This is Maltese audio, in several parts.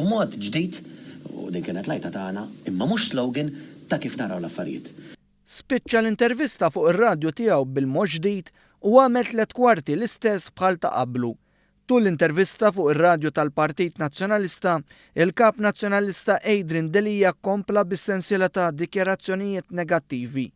b'mod ġdid, u din kienet l-għajta tagħna, imma mhux slogan, ta' kif naraw l-affarijiet. Spiċċa l-intervista fuq ir-radju tiegħu bil-mod ġdid u għamel tliet kwarti l-istess bħal ta' qablu. Tul l-intervista fuq ir-radju tal-Partit Nazzjonalista, il-Kap Nazzjonalista Adrian Delia kompla bis-sensiela ta' dikjarazzjonijiet negattivi.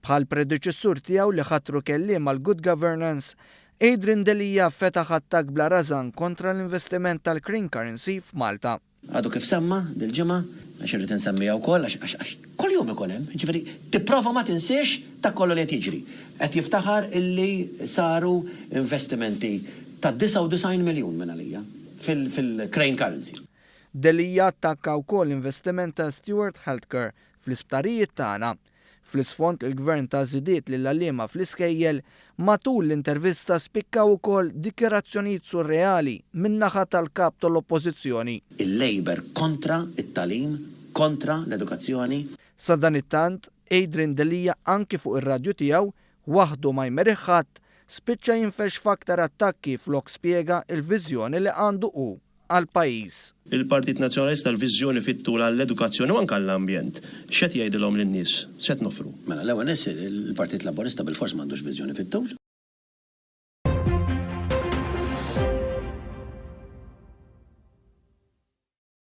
Bħal predeċessur tiegħu li ħatru kelliem għal Good Governance, Adrian Delia fetaħ attakk bla rażan kontra l-investiment tal-Green Currency f'Malta. Għadu kif semma dil-ġimgħa, għax irrid insemmiha wkoll, għax kuljum ikun hemm, jiġifieri tipprova ma tinsiex dak kollu li qed jiġri. Qed jiftaħar illi saru investimenti ta' 99 miljun minn għalija fil-crane currency. Delia attakka wkoll l-investiment ta' Steward Healthcare fl-isptarijiet tagħna. Fl-isfond il-gvern ta żidiet lill-għalliema fl-iskejjel, matul l-intervista spikkaw ukoll dikjarazzjonijiet surreali min-naħa tal-kap tal-Oppożizzjoni. Il-Labour kontra t-tagħlim, kontra l-edukazzjoni. Sadanittant, Adrian Delia anki fuq ir-radju tiegħu, waħdu ma jmerih ħadd, spiċċa jinfex f'aktar attakki flok spjega l-viżjoni li għandu hu għall-pajjiż. Il-Partit Nazzjonalista l-viżjoni fit-tul għall-edukazzjoni u anke għall-ambjent. X'qed jgħidilhom lin-nies? X'qed noffru? Mela, l-ewwel nett il-Partit Laburista bilfors m'għandux viżjoni fit-tul.